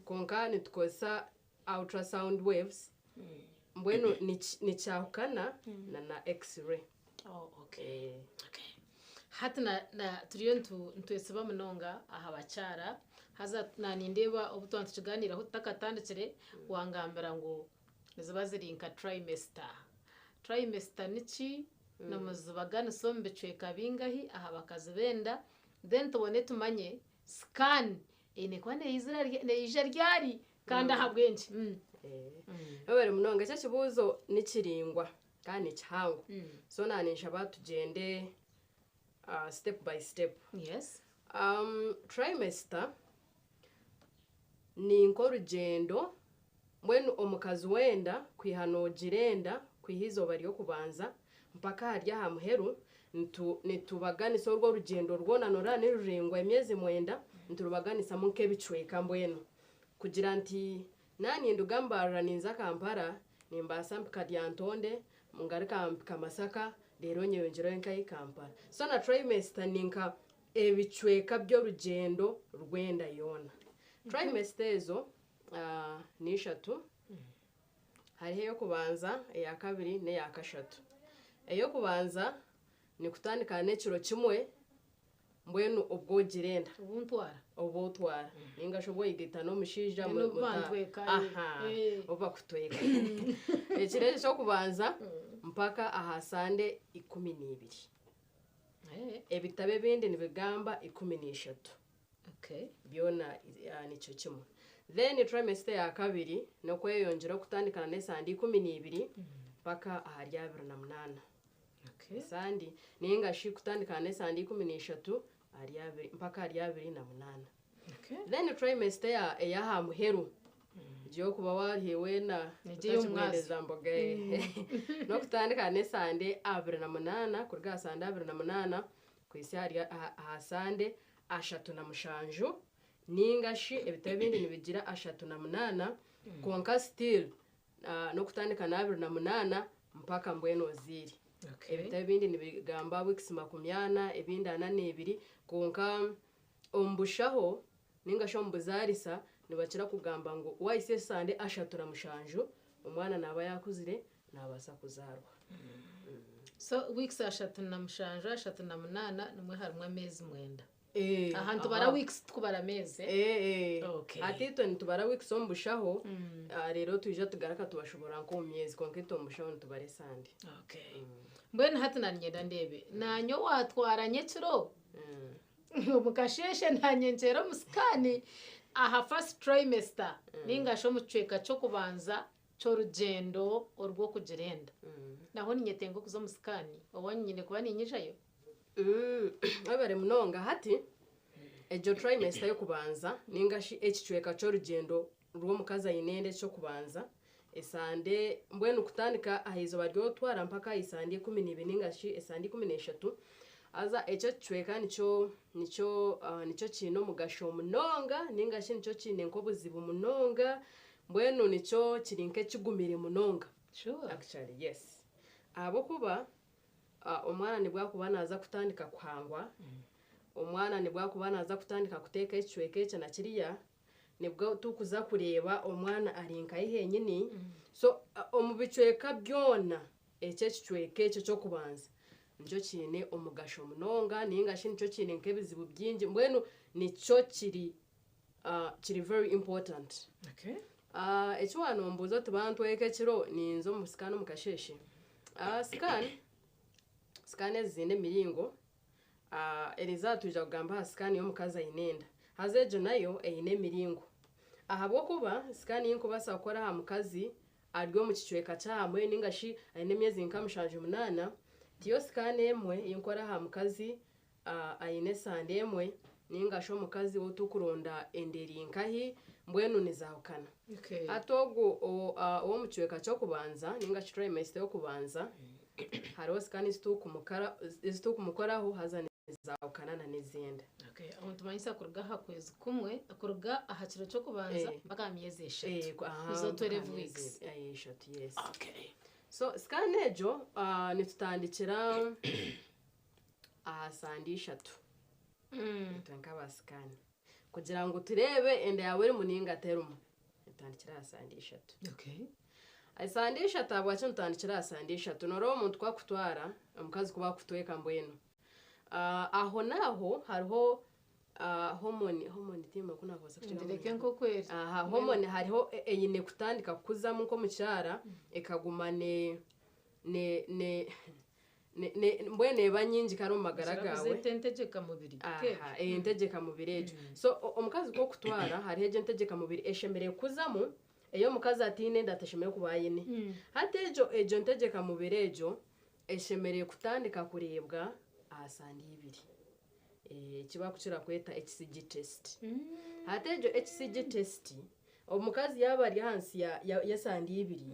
Kwonka nitukozesa ultrasound waves, mbwenu nikyahukana na na x-ray. Oh, okay. Okay. Hati na, na, turiyo nitu, nitwesiba munonga aha bakyara, haza na nindeeba obu twaba nitukigaaniiraho tutakatandikire, wangambira ngu niziba ziri nka trimester. Trimester niki? Nimuzibaganisa omu bicweka bingahi aha bakazi b'enda? Then tubone tumanye scan eine kuba neizira neija ryari kandi ahabw'enki? Webare munonga. Eki ekibuuzo ni kiraingwa kandi ni kihango. So naninshaba tugyende step by step. Trimester ni nk'orugyendo, mbwenu omukazi wenda kwiha noogira enda kwiha eizooba ry'okubanza mpaka ahari aha muheru, nitubaganisa orwo orugyendo rwona nooraba ni ruraingwa emyezi mwenda, niturubaganisamu nk'ebicweka mbwenu. Kugira nti naaba ninduga Mbarara ninza Kampala, nimbaasa mpika Lyantonde, ngaruka mpika Masaka, reero nyeyongyereyo nkahi Kampala. So na trimester ni nka ebicweka by'orugyendo rw'enda yoona. Trimester ezo ni ishatu, hariho ey'okubanza, eya kabiri n'eya kashatu. Ey'okubanza nikutandika n'ekiro kimwe mbwenu obwo ogira enda. Obu ntwara. Obu otwara ninga shi obu oyigaita n'omushaija. Then obu bantweka. Aha, obu bakutweka. Ekiro ekyo ky'okubanza mpaka aha sande 12. Ebitabo ebindi nibigamba 13. Byona nikyo kimwe. Then trimester eya kabiri n'okweyongyera okutandikana n'esande 12 mpaka ahari 28. Esande ninga shi kutandikana n'esande 13 ahari abiri mpaka ahari 28. Then trimester ey'aha muheru, egyo y'okuba warihe weena Egyo ey'omwazi. otakimwendeza mboga, n'okutandika n'esande 28, kuruga aha sande 28 kuhitsya aha sande 37, ninga shi ebitabo ebindi nibigira 38, kwonka still n'okutandika na 28 mpaka mbwenu oziire. Ebitabo ebindi nibigamba weeks 40, ebindi 42, kwonka omu bushaho ninga shi omu buzaarisa nibakira kugamba ngu wahitsya esande 37, omwana naaba yaakuzire, naabaasa kuzaarwa. So weeks 37, 38, nimwe harimu ameezi 9. Aha nitubara weeks, tukubara ameezi. Hati itwe nitubara weeks omu bushaho, reero twija tugaruka tubashobora nk'omu myezi, kwonka itwe omu bushaho nitubara esande. Okay. Mbwenu hati naninyenda ndeebe naanye owaatwara nyekiro omu kasheeshe naanye nkyera omu scan aha first trimester ninga shi omu kicweka ky'okubanza ky'orugyendo orw'okugira enda. Naho ninyetenga okuza omu scan owanyu nyine kuba ninyijayo? Webare munonga. Hati egyo trimester y'okubanza ninga shi ekicweka ky'orugyendo rw'omukazi aine enda eky'okubanza, esande mbwenu kutandika aha izooba ry'otwara mpaka aha isande 12 ninga shi esande 13, haza ekyo ekicweka nikyo kiine omugasho munonga ninga shi nikyo kiine nk'obuzibu munonga, mbwenu nikyo kiri nk'ekigumire munonga. Actually, yes, ahabw'okuba omwana nibwo akuba naaza kutandika kuhangwa, omwana nibwo akuba naaza kutandika kuteeka ekicweka ekyo na kiriya, nibwo tukuza kureeba omwana ari nkahi henyini. So omu bicweka byona, ekyo ekicweka ekyo ky'okubanza nikyo kiine omugasho munonga ninga shi nikyo kiine nk'ebizibu bingi, mbwenu nikyo kiri very important. Eki wanombuuza oti bantweka ekiro ninza omu scan omu kasheeshe. Scan ezi ziine emiringo. Eriizooba twija kugamba aha scan y'omukazi aine enda. Haza egyo nayo eine emiringo. Ahabw'okuba scan ei nkubaasa kukora aha mukazi ari omu kicweka ky'aha muheru ninga shi aine emyezi nka 7, 8, tiyo scan emwe ei nkora aha mukazi aine esande emwe ninga shi omukazi ou turikuronda enda eri nkahi, mbwenu nizaahukana. Hati ogu ow'omu kicweka ky'okubanza ninga shi trimester y'okubanza, hariho scan ezi turikumukoraho, haza nizaahukana na n'ezindi. Okay. Aho nitumanyisa kuruga aha kwezi kumwe, kuruga aha kiro ky'okubanza mpaka aha myezi 3. Nizo mpaka 12 aha myezi weeks. 3, yes. So scan egyo nitutandikira aha sande 3. Itwe nk'aba scan. Kugira ngu tureebe enda yaawe erimu nainga terimu, nitutandikira aha sande ishatu. Esande ishatu ahabwaki nitutandikira aha sande ishatu? Nooreeba omuntu ku akutwara, omukazi ku bakutweka mbwenu, aho n'aho hariho hormone, hormone tihaine oku naakubaasa kugigamba. Ngireke nk'oku eri. Aha, hormone hariho eine kutandika kukuzamu nk'omukyara, ekaguma ne, ne, ne, mbwenu neeba nyingi kare omu magara gaawe. Bazeeta entegyeka mubiri. Aha, entegyeka mubiri egyo. So omukazi ku okutwara hariho egyo entegyeka mubiri eshemereire kukuzamu ei omukazi ataine enda atashemereire kuba aine. Hati egyo egyo ntegyeka mubiri egyo eshemereire kutandika kureebwa aha sande ibiri. Eki barikukira kweta HCG test. Hati egyo HCG test omukazi yaaba ari ahansi y'esande ibiri,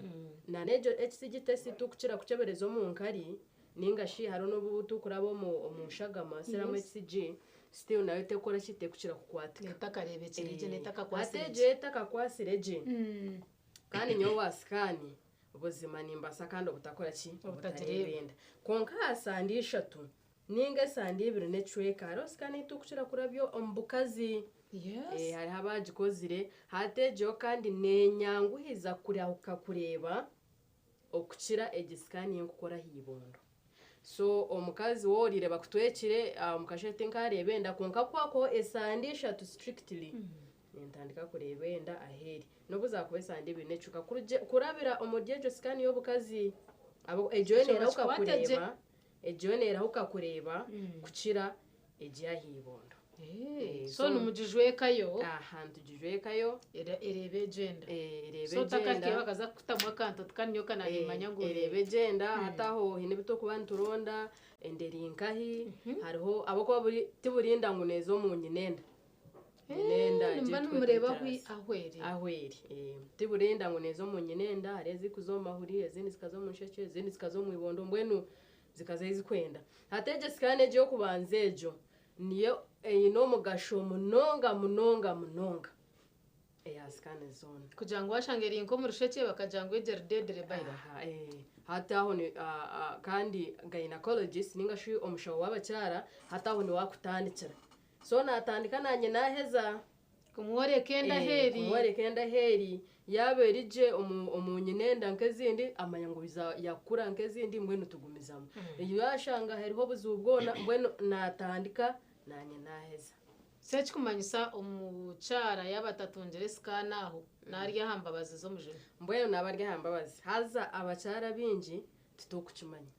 n'egyo HCG test turikukira kukyebereza omu nkari ninga shi hariho n'obu turikuraba omu nshagama serum HCG, still nayo terikukora ki, terikukira kukwatika. Etakareebekire gye Hati n'etakakwasire egyo gye. etakakwasire gye, kandi nyowe wa sikaani buzima nimbaasa kandi obutakora ki, Obutagireeba. obutareeba enda. Kwonka aha sande ishatu ninga esande ibiri n'ekicweka hariho sikaani ei turikukira kurabya omu bukazi. Hariho abagikozire hati egyo kandi nenyanguhiza kurahuka kureeba okukira egi sikaani ei nkukora aha ibondo. So omukazi waaba oriire bakutwekire omu kasheeshe tinkareeba enda kwonka ku hakubaho esande ishatu strictly nintandika kureeba enda ahu eri. N'obu zaakuba esande ibiri n'ekicweka kurabira omuri egyo sikaani y'obukazi egyo yo Ekyo neerahuka bakikwate gye. kureeba egyo yo neerahuka kureeba kukira egi aha ibondo. So nimugijwekayo. Aha nitugijwekayo. Ereebe egyenda. Ereebe So egyenda. otakakeba bakaza kukutamu akantu oti kani nyowe kananimanya ngu. Ereebe egyenda hati aho haine ebi turikuba nituronda enda eri nkahi hariho ahabw'okuba tiburinda ngu neeza omu nyinenda. Nyinenda Nimuba egi nimureeba tweta ahu eri. Ahu eri. Tiburinda ngu neeza omu nyinenda hariho ezirikuza omu mahuri ezindi zikaza omu nshekye ezindi zikaza omu ibondo mbwenu zikaza ahu zirikwenda. Hati egyo sikaani egyo ey'okubanza egyo niyo eine omugasho munonga munonga munonga eya sikaani zoona. Kugira ngu washanga eri nk'omu rushekye bakagira ngu egyo eri deadly bayira. Aha, hati aho ni kandi gynecologist ninga shi omushaho w'abakyara hati aho niwe akutandikira. So natandika nanye naheza. Kumworeka enda ahu eri. Kumworeka enda ahu eri. Yaaba eri gye omu nyinenda nk'ezindi amanya ngu yakura nk'ezindi mbwenu tugumizamu. Yashanga hariho obuzibu bwona mbwenu natandika nanye naheza. So ekikumanyisa omukyara yaaba atatungire sikaani aho naarya aha mbabazi z'omujuni. Mbwenu naaba ari aha mbabazi. Haza abakyara baingi titurikukimanya.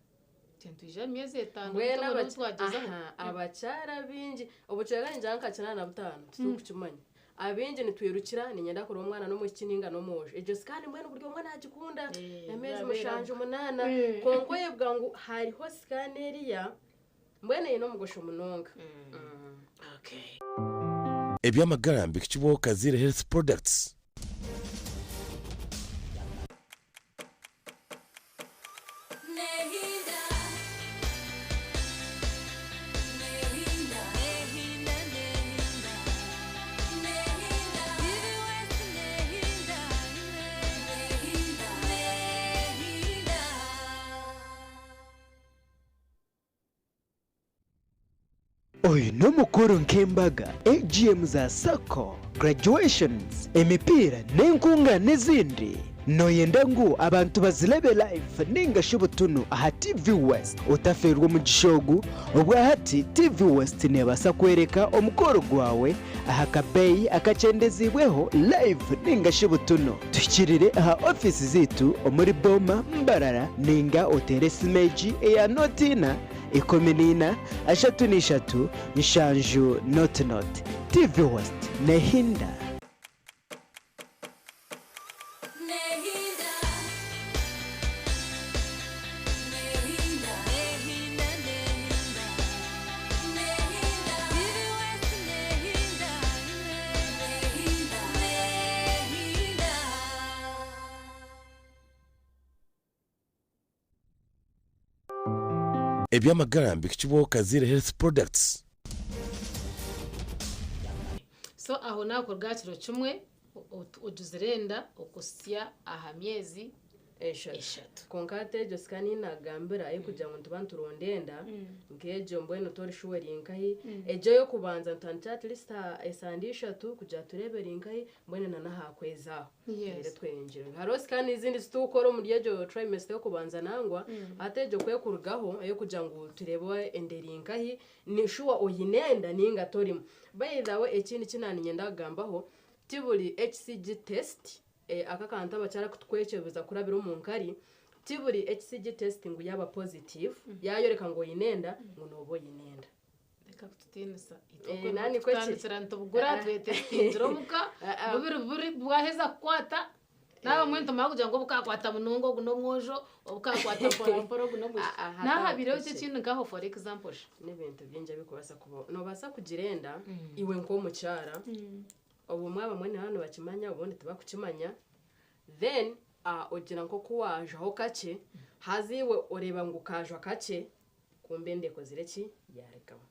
Nitwija omu myezi etaano Mbwenu tubone obu twagyezaho. Aha, abakyara baingi obucweka ningira nka 85 titurikukimanya. Abaingi nitwirukira niinyenda kureeba omwana n'omwishiki ninga n'omwojo. Egyo sikaani mbwenu buri omwe nagikunda emyezi mushanju munaana. Kwonka oyebwa ngu hariho sikaani eriya mbwenu eine omugosho munonga. Eby'amagara mbihikibwaho Kaziire Health Products. Oyu n'omukoro nk'embaga, AGM za sacco, graduations, emipiira n'enkungaana ezindi. Nooyenda ngu abantu bazirebe live ninga shi butunu aha TV West? Otafeerwa omugisha ogu, obwahati TV West neebaasa kworeka omukoro gwawe aha kabeeyi akakyendeziibweho live ninga shi butunu. Tuhikirire aha ofiisi zaitu omuri Boma, Mbarara ninga oteere esimu egi eya nooti ina, 14 33 7 00. TV West nehinda. Eby'amagara mbihikibwaho Kaziire Health Products. So aho naho kuruga aha kiro kimwe ogizire enda okuhitsya aha myezi. Eshatu. Eshatu. Kwonka hati egyo scan ei naagambira ey'okugira ngu nituba nituronda enda, nk'egyo mbwenu tori sure eri nkahi, egyo ey'okubanza nitutandikira at least aha esande ishatu kugira tureebe eri nkahi, mbwenu na n'aha kwezi aho. Yes. Reero tweyongyere. Hariho scan ezindi ezi turikukora omuri egyo trimester y'okubanza nangwa, hati egyo ku erikurugaho ey'okugira ngu tureebe enda eri nkahi, ni sure oine enda ninga torimu. By the way ekindi eki naaniinyenda kugambaho, ti buri HCG test Aka akantu abakyara kutukwekyebeza kurabira omu nkari, ti buri HCG test ngu yaaba positive, yaayoreka ngu oine enda, ngu nooba oine enda. Reka kututiinisa. Eh, Itwe nani kweki? kutandikira nitubugura Ah, ah. twetestingira omuka Ah, ah. bubiri buri bwaheza kukwata naaba mbwenu tumara kugira ngu obukakwata munonga ogu n'omwojo obukakwata mpora mpora ogu n'omwishiki. Ah, ah, Naha habireho ki hataho ekindi nkaho for example shi? N'ebintu bingi ebirikubaasa kubaho. Noobaasa kugira enda iwe nk'omukyara, Obumwe abamwe nibaba nibakimanya obundi tibakukimanya then ogira nk'oku waajwaho kakye haza iwe oreeba ngu kaajwa kakye kumbe enda ekozire ki yaarugamu.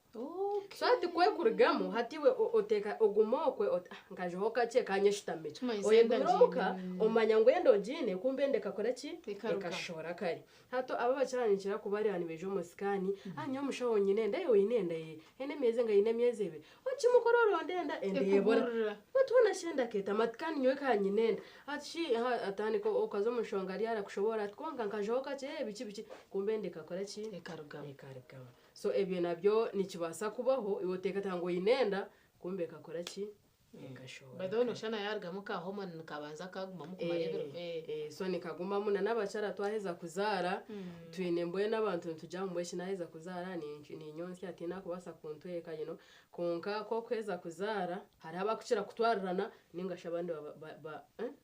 So hati ku erikurugamu hati iwe oteeka oguma okwe oti ah nkajwaho kakye kanyeshutamire. Kimanyisa enda Oyegumire omuka ngiine. omanya ngu enda ogiine kumbe enda ekakora ki Ekarugamu. ekashohora kare. Hati abo abakyara nikira kubareeba nibaija omu scan, ah nyowe mushaho nyine enda, oine enda ee, eine emyezi engahi, eine emyezi ebiri. Okimukora oronda enda, enda ebura. Ekuburira. Beitu hoona shi enda akeetama ati kandi nyowe ka nyine enda. Ati shi aha atandika okaza omu nshonga ari arakushoboorora ati kwonka nkajaho kakye ee biki biki kumbe enda ekakora ki? Ekarugamu. Ekarugamu. So ebyo nabyo nikibaasa kubaho iwe oteekateeka ngu oine enda kumbe ekakora ki? Ekashohora. By the way nooshusha na yaarugamu ka hormone nikabanza kagumamu kumara ebiro. Eh, so nikagumamu na n'abakyara twaheza kuzaara twine mbwenu abantu nitugira ngu mbwenu shi naheza kuzaara ninyonsya tihaine arikubaasa kuntweka you know kwonka ku orikuheza kuzaara hariho abakukira kutwarirana ninga shi abandi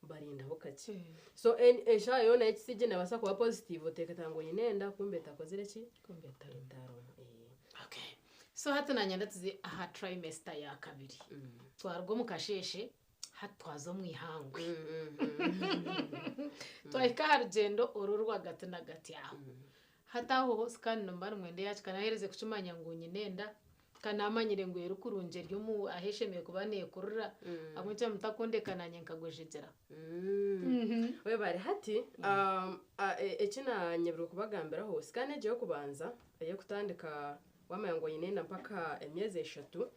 barindaho kakye so eshaaha yoona HCG neebaasa kuba positive oteekateeka ngu oine enda kumbe etakozire ki? Etarimu. Okay. So hati nanyenda tuze aha trimester ya kabiri. Twaruga omu kasheeshe hati twaza omu ihangwe. Twahika aha rugyendo oru rwagati nagati aho. Hati aho ho scan nimba nimwenda eyaki ka naherize kukimanya ngu nyine enda, ka namanyire ngu erikurungi eri omu ahu eshemereire kuba nekurira, ahabw'enki mutakundeka nanye nkagwejegyera? Webare hati eki nanyebirwe kubagambiraho scan egi ey'okubanza ey'okutandika Wamanya ngu oine enda mpaka emyezi eshatu,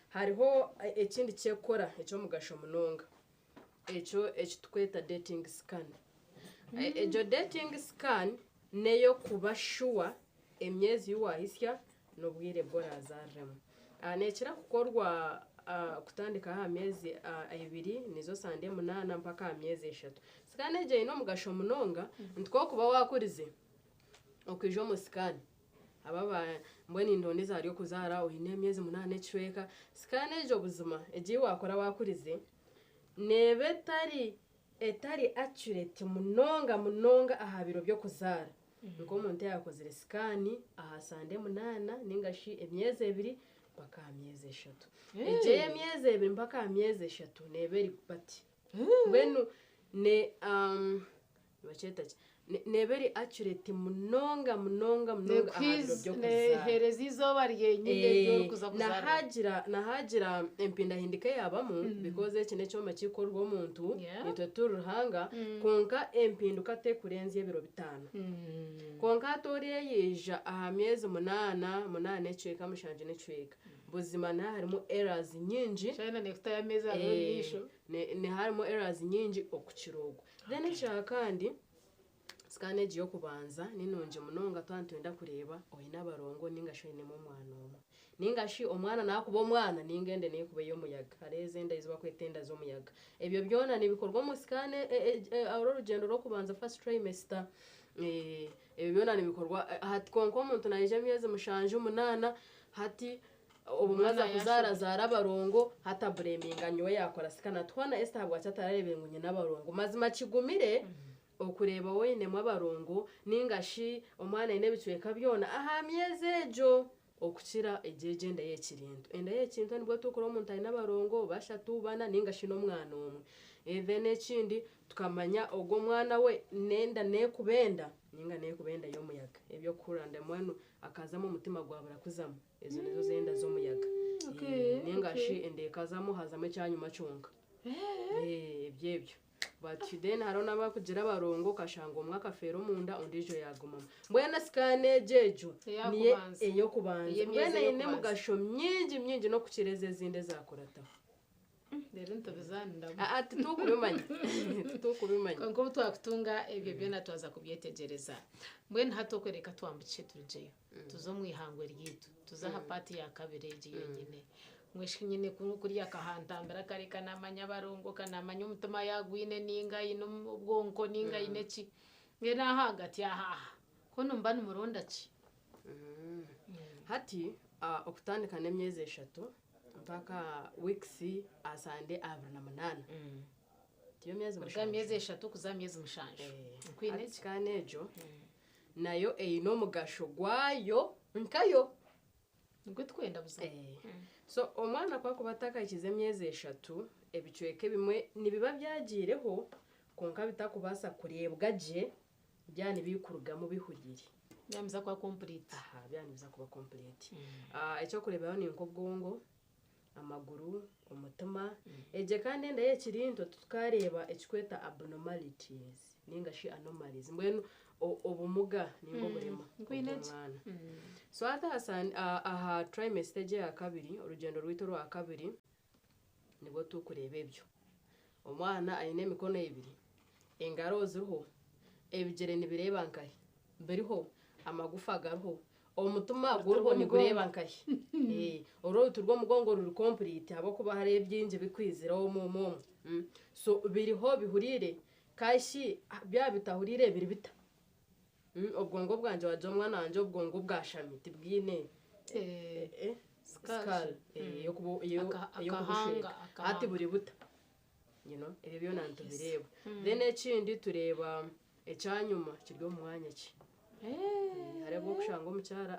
hariho ekindi kyekukora eky'omugasho munonga ekyo eki tukweta dating scan. Egyo dating scan n'ey'okuba shuwa emyezi ei waahisya n'obwire obu oraazariremu. Neekira kukorwa kutandika aha myezi ebiri nizo sande munaana mpaka aha myezi eshatu. Scan egyo eine omugasho munonga nti ku orikuba waakurize okaija omu scan, Aba ba mbwenu nindonda eizooba ry'okuzaara oine emyezi munaana n'ekicweka, scan egyo buzima egi ei waakora waakurize neeba etari etari accurate munonga munonga aha biro by'okuzaara nk'omuntu eyaakozire scan aha sande munaana ninga shi emyezi ebiri mpaka aha myezi eshatu. Egyo ey'emyezi ebiri mpaka aha myezi eshatu neeba eri bati mbwenu ne Nibakyeta ki? Neeba eri accurate munonga munonga munonga aha biro by'okuzaara. Neehereza eizooba ryenyine eri orikuza kuzaariraho. Nahagira nahagira empindahindika eyaabamu because eki n'ekyoma ekirikukorwa omuntu, itwe tituri Ruhanga, kwonka empinduka tekurenzya ebiro bitaano. Kwonka hati oriya yaija aha myezi munaana, munaana n'ekicweka, mushanju n'ekicweka, buzima niha harimu errors nyingi. Shana neekutayo ameezi abiri omu maisho. Niha harimu errors nyingi okukira ogwo. Then ekya kandi, scan egi y'okubanza ni nungi munonga twaba nitwenda kureeba oine abarongo ninga shi oinemu omwana omwe. Ninga shi omwana naakuba omwana ninga enda neekuba ey'omuyaga. Hariho ezi enda ezi barikweta enda z'omuyaga. Ebyo byona nibikorwa omu scan oru orugyendo rw'okubanza first trimester. Ebyo byona nibikorwa hati kwonka omuntu naija emyezi mushanju munaana hati Obumwe aza kuzaara azaara abarongo hati abureminga nyowe yakora scan ati hoona Esther habwaki atararebire ngu nyine abarongo mazima kigumire okureeba woinemu abarongo ninga shi omwana aine ebicweka byona aha myezi egyo okukira egyo egyo enda eyekiri nto. Enda eyekiri nto nibwo turikureeba omuntu aine abarongo bashatu bana ninga shi n'omwana omwe. Then ekindi tukamanya ogwo omwana we n'enda nekuba enda ninga nekuba enda y'omuyaga eby'okuhurira mbwenu akazamu omutima gwabura kuzamu. Ezo nizo z'enda z'omuyaga. Okay, Ninga okay. shi enda ekazamu hazamu ekyanyima kyonka. Ebyo ebyo. But then hariho n'abakugira abarongo okashanga omwe akafeera omunda ondiijo yaagumamu. Mbwenu scan egyo egyo niyo Eyakubanza. ey'okubanza. Ey'emyezi Mbwenu eine ey'okubanza. emigasho mingi mingi n'okukira ezi ezindi ezakurataho. Reero nitubizaaniramu. Aa tituukubimanya tituukubimanya. Kwonka obu twakutunga ebyo byona twaza kubyetegyereza. Mbwenu hati okwe reka twambukye turugyeyo tuze omu ihangwe ryaitu tuze aha part ya kabiri egi yonyine. Mwishiki nyine kuriya akahantambira kare kanamanya abarongo kanamanya omutima yagwine ninga ayine obwonko ninga ayine ki. Mbwenu aha ahagati aha aha ho nimuba nimuronda ki? Hati okutandika n'emyezi eshatu mpaka weeks asande 28. Tiyo myezi Kuruga mushanju. myezi 3 kuza aha myezi 7. Nkwine Hati ki? scan egyo nayo eine omugasho gwayo nkayo. Nigwo tukwenda buzima. So omwana ku akuba atakahikize emyezi 3, ebicweka ebimwe nibiba byagiireho kwonka bitakubaasa kureebwa gye byaba nibikurugamu bihuriire. Byaba nibiza kuba complete. Aha, byaba nibiza kuba complete. Ekyokureeberaho ni nk'obwongo, amaguru, omutima. Egyo kandi enda y'ekiri nto tukareeba ekikweta abnormalities ninga shi anomalies. Mbwenu obumuga ninga oburema Nkwine ki? obw'omwana. So hati aha trimester egyo eya kabiri, orugyendo rwaitu orwa kabiri, nibwo turikureeba ebyo. Omwana aine emikono ebiri, engaro ziriho, ebigyere nibireeba nkahi, biriho, amagufa gariho, omutima guriho nigureeba nkahi. Oruti rw'omugongo ruri complete ahabw'okuba hariho ebingi bikwizira omwo omwo omwo. So biriho bihuriire, kashi byaba bitahuriire biri bita? Obwongo bwangye wagira omwana wangye obwongo bwashami tibwine skull ey'okubushweka. Hati buri buta. Ebyo byona nitubireeba. Then ekindi tureeba ekyanyuma kiri omu mwanya ki. Hariho obwokushanga omukyara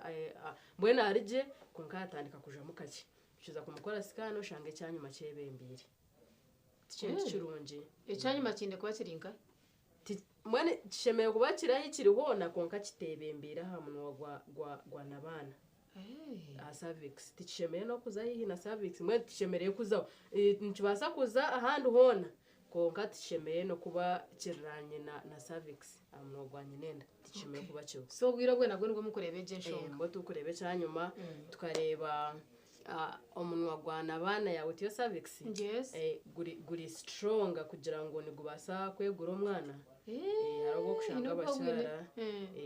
mbwenu ari gye kwonka yatandika kujamu kakye. Tukiza kumukora scan oshanga ekyanyuma kyebembeire. Tikintu kirungi. Ekyanyuma kiine kuba kiri nka? Mbwenu kishemereire kuba kiri ahi kiri hoona kwonka kitebembeire aha munwa gwa nabaana. Aha cervix. Tikishemereire n'okuza haihi na cervix. Mbwenu tikishemereire kuzaho. Nikibaasa kuza ahandi hoona kwonka tikishemereire n'okuba kiriranye na cervix aha munwa gwa nyinenda. Tikishemereire kuba kiriho. So obwire obwe nabwo nibwo mukureeba egyo enshonga? Nibwo turikureeba ekyanyuma tukareeba omunwa gwa nabaana yawe tiyo cervix? Yes. Guri strong kugira ngu nigubaasa kwegura omwana. Hariho obwokushanga abakyara.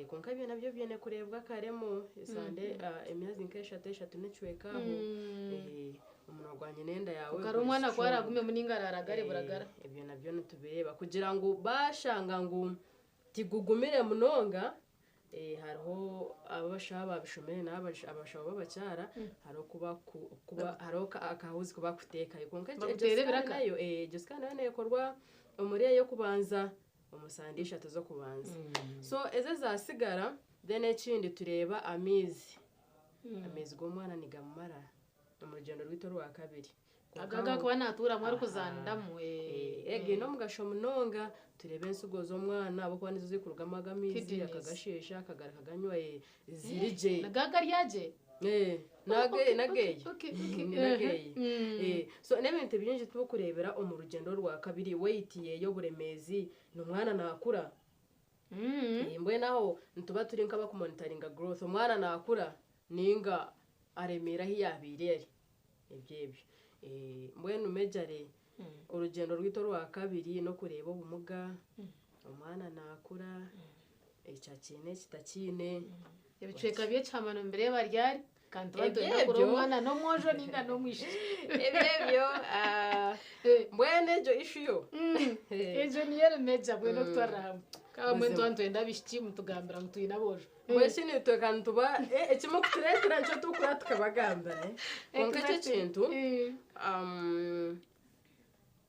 Kwonka ebyo nabyo biine kureebwa karemu esande emyezi nk'eshatu eshatu n'ekicweka aho. Omunwa gwa nyinenda yawe Kare guri omwana ku strong. aragumemu ninga araragare buragara. Ebyo nabyo nitubireeba kugira ngu bashanga ngu tigugumire munonga. Hariho abashaho ababishomere n'abashaho b'abakyara hariho kuba kuba hariho akahuzi kuba kuteekayo kwonka egyo Bakuteera scan ebiraka? nayo egyo scan nayo neekorwa omuri ey'okubanza omu sande 3 z'okubanza. So ezo ezasigara then ekindi tureeba amaizi. Amaizi g'omwana nigamumara omu rugyendo rwaitu orwa kabiri. Aga agakuba naatuuramu arikuzaaniramu. Egi n'omugasho munonga tureebe ensigo z'omwana ahabw'okuba nizo zirikurugamu aga amaizi Kidneys. akagasheesha akagaruka akaganywa ziri gye. Nagaga aryagye? Nageye. Ni nageye. So n'ebintu bingi turikureebera omu rugyendo rwa kabiri weight ye y'oburemeezi n'omwana naakura. Mbwenu aho nituba turi nk'abakumonitaringa growth omwana naakura ninga aremeire ahi yabiire ari ebyo ebyo. Mbwenu majorly orugyendo rwaitu orwa kabiri n'okureeba obumuga, omwana naakura, ekyakiine ekitakiine. Ebicweka by'ekihamano nibireeba ryari? Kandi tuba Ebyo nitwenda kureba ebyo. omwana n'omwojo ninga n'omwishiki. Ebyo ebyo mbwenu egyo issue yo. Egyo niyo eri major mbwenu okutwarira hamwe. Kaba mbwenu tuba nitwenda abishiki mutugambira ngu twine aboojo. Mbwenu shi nitwe kandi tuba ekimwe kutureetera nikyo turikura tukabagambira. Kwonka ekyo ekintu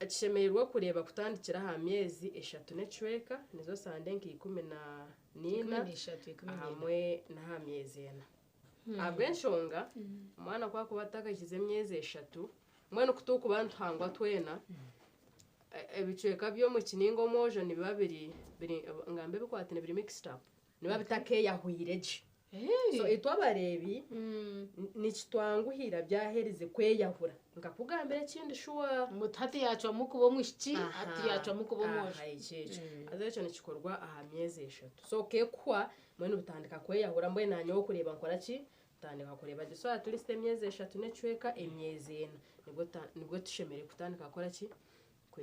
kishemereirwe kureeba kutandikira aha myezi 3 n'ekicweka nizo sande nka ikumi na nina 13, 14. hamwe n'aha myezi 4. Ahabw'enshonga omwana ku akuba atakahikize emyezi 3 mbwenu ku turikuba nituhangwa twena ebicweka by'omu ninga omwojo nibiba biri ngambe ebikwatine biri mixed up nibiba bitakeyahwire gye. So itwe abareebi nikitwanguhira byaherize kweyahura nkakugambira ekindi shuwa. Ngu hati yacwamu kuba omwishiki, hati yacwamu kuba omwojo. Aha, ekyo ekyo. Haza ekyo nikikorwa aha myezi 3. So kekuhwa mbwenu butandika kweyahura, mbwenu naanye okureeba nkora ki? Ntandika kureeba gye. So at least emyezi 3 n'ekicweka, emyezi 4 nibwo tushemereire kutandika kukora ki?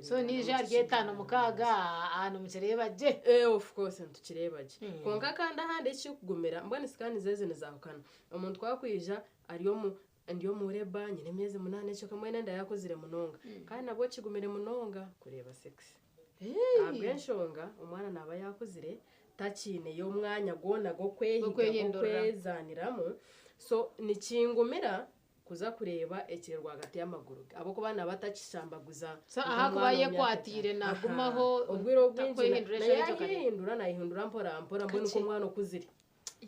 So niija ahari 5, 6, aha nimukireeba gye. Of course nitukireeba gye. Kwonka kandi ahandi ekirikugumira, mbwenu scan zezi nizahukana. Omuntu kwakwija ari omu ndi omu labour, nyine emyezi 8 ekyo mbwenu enda yakuzire munonga. Kandi nabwo kigumire munonga kureeba sex. Ahabw'enshonga omwana naaba yakuzire, takiineyo omwanya gwona gw'okwehiga, Gw'okwehindurira. gw'okwezaniramu. So nikingumira kuza kureeba ekiri rwagati y'amaguru ge. Ahabw'okuba naaba atakishambaguza So nk'omwana ahakuba omu myaka yekwatiire 5. nagumaho, Aha. Obwire obwingi takwehindura naye eshara egyo kare. ayehindura, nayehindura mpora mpora, mbwenu Kakye. nk'omwana okuzire.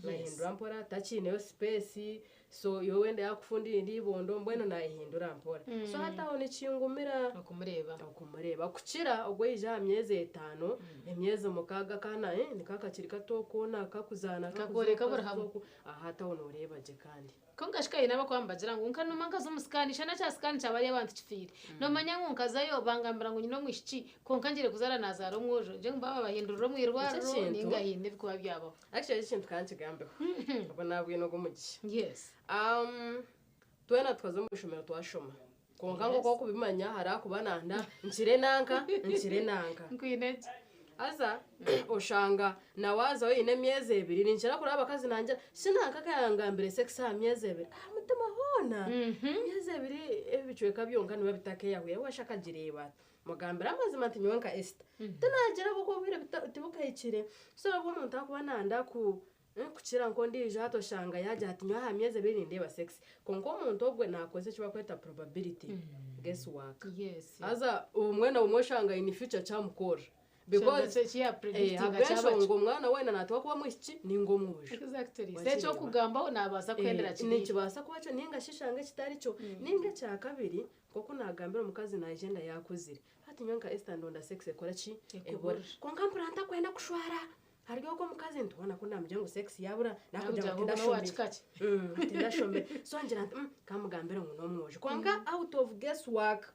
Nayehindura mpora, takiineyo space, so iwe wenda yakufundira ibondo, mbwenu nayehindura mpora. So hati aho nikingumira okumureeba. Okumureeba kukira ogweija aha myezi 5, emyezi 6, kana niko akakiri kato koona kakuzaana, Kakoreka buri hamwe. Aha hati aho nooreeba gye kandi. Konka shika yina abakuba nibagira ngu nkanuma nkaza omu scan, shana kya scan kyabari abantu kifiire. Nomanya ngu nkazayo bangambira ngu nyine omwishiki, konka ngire kuzaara nazaara omwojo. Nje ngu baba bahindurira omu irwariro Ekyo kintu ninga hiine ebikuba byabaho. Actually ekyo kintu kankigambeho. Obwo nabwine ogw'omugisha. Twena tukaza omu ishomero twashoma. Konka nk'oku okubimanya hari akuba nanda nkire nanka, nkire nanka. Nkwine gye. Haza oshanga nawe azaho oyine emyezi 2, ninkira kureba abakazi nangira sinanka kayangambire sex aha myezi 2. Aha mutima hoona. Emyezi 2 ebicweka byonka nibiba bitakeyahwire, washa akagireeba. Mugambira amazima nti nyowe nka Esther. Tinagira kuko obwire tibukahikire. So obwo omuntu akuba nanda kukira nk'ondiijo hati oshanga yagira ati nyowe aha myezi 2 nindeeba sex. Konka omuntu ogwe nakozesa eki bakweta probability. Guess work. Haza obumwe na bumwe oshanga in future kyamukora. Because Kyaba kya predicting ahabw'enshonga kyaba omwana weena naatwa kuba mwishiki ninga omwojo. Se ekyokugambaho nabaasa kuhendera kiri. Nikibaasa kuba kyo ninga shishanga ekitari kyo. Ninga ekya kabiri nk'oku nagambira omukazi naija enda yakuzire. Hati nyowe nka Esther ndonda sex ekora ki? Ekubura. Ebura. Konka mpura ntakwenda kushwara. Hariyo ogwo omukazi ntiwona ku namugira ngu sex yabura, nakugira ngu Nakugira ngu tindashomire. wakikaki. Tindashomire. So ngira nti kamugambire ngu n'omwojo. Konka out of guess work.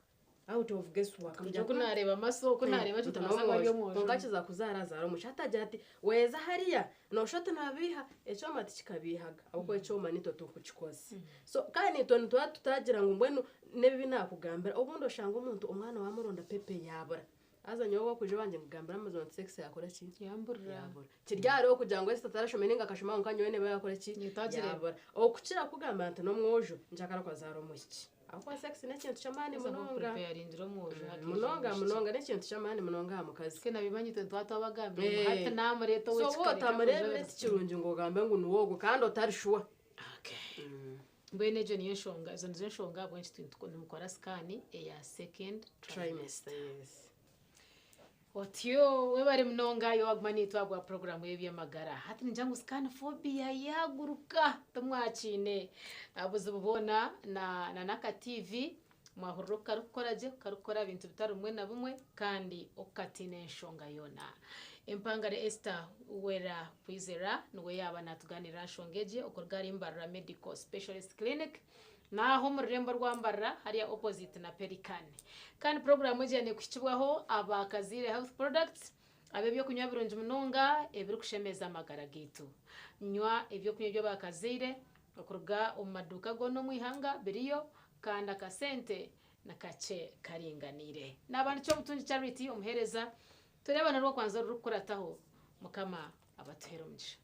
Out of guess work. Kugira ku nareeba amaso, ku nareeba Nti kitubaasa kuba ari n'omwojo. omwojo. Konka kiza kuzaara azaara omwojo. Hatagira ati weza hariya noshota nabiiha ekyoma tikikabiihaga. Ahabw'okuba ekyoma nitwe tukukikoze. So kandi nitwe nituba tutagira ngu mbwenu n'ebibi nakugambira. Obundi oshanga omuntu omwana wamuronda pepe yabura. Haza nyowe wakwija wangye ngugambira amazima nti sex yakora ki? Yamburira. Yabura. Kiri hariho kugira ngu Esther atarashomire ninga akashoma konka nyowe niba yakora ki? Nitagira. Yabura. Okukira kugamba nti n'omwojo njakara kwazaara omwishiki. Ahabw'okuba sex n'ekintu ky'amaani Haza munonga. preparingira omwojo hakija Munonga omwishiki. munonga n'ekintu ky'amaani munonga aha mukazi. Twe nabimanyi twe twaba twabagambire ngu hati namureeta So ow'ekika wowe reka otamureebire kujobereza. tikirungi ngu ogambe ngu niwe ogwo kandi otari sure. Mbwenu egyo niyo nshonga, ezo nizo nshonga ahabw'enki nimukora scan eya second trimester. Yes. Otyo webare munonga yo waguma nitwe agwa programu y'ebyamagara. Hati ningira ngu scan phobia yaguruka tumwakiine. Obuzibu bwona na naka TV mwahurira oku karikukora gye, karikukora ebintu bitari bimwe na bimwe kandi okukatiina enshonga yoona. Empangare Esther Uwera Kwizera niwe yaba natuganirira nshonga egi okuruga ahari Mbarara Medical Specialist Clinic naho omu rurembo rwa Mbarara hariya opposite na Pelican. Kandi programu egi nekuhikibwaho abakaziire Health Products ab'ebyokunywa birungi munonga ebirikushemeza amagara gaitu. Nywa ebyokunywa by'abakaziire okuruga omu maduuka goona omu ihanga biriyo kandi akasente nakakye karinganiire. Naba nikyo obutungi Charity omuheereza tureeba narwo kwanza rurikukurataho Mukama abatuhere omugisha.